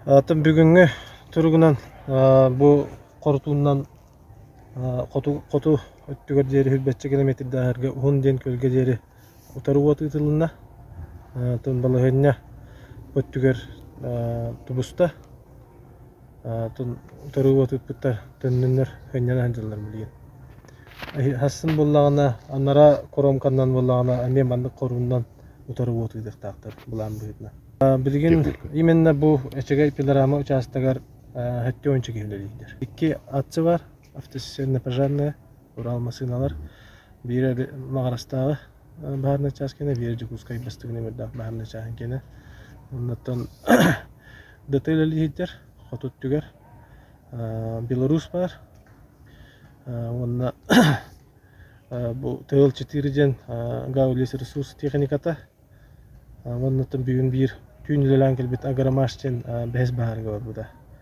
Оттон бүгүҥҥү туругунан бу хорутуунан хоту хоту өттүгэр диэри сүүрбэччэ километрдааһырга Уһун диэн күөлгэ диэри утары уот ыытылынна. Оттон балаһыанньа өттүгэр тубуста. Оттон утары уот ыыппыттар төннөннөр сынньана сылдьаллар билигин. Хассын буоллаҕына анараа кромканнан буоллаҕына эмиэ маннык хоруунан утары уот ыытыахтаахтар былаан быһыытынан. Билигин именно бу Эчэгэй пилорама учаастагар 70 киһи үлэлииллэр. Икки атчы бар, автосистемно-пожарная, Урал массыыналар. Биирэ Маҕарастааҕы баһаарынай чаас кэнэ, биирэ Дьокуускай бастыҥ нөмердаах баһаарынай чааһын кэнэ. Оннуттан ДТ үлэлииһиттэр хоту өттүгэр Беларусь баар уонна бу ТЛ-4 диэн Гаулис ресурс техниката уонна бүгүн биир түүн үлэлээн кэлбит Агромаш диэн бэһис баһаарга барбыта.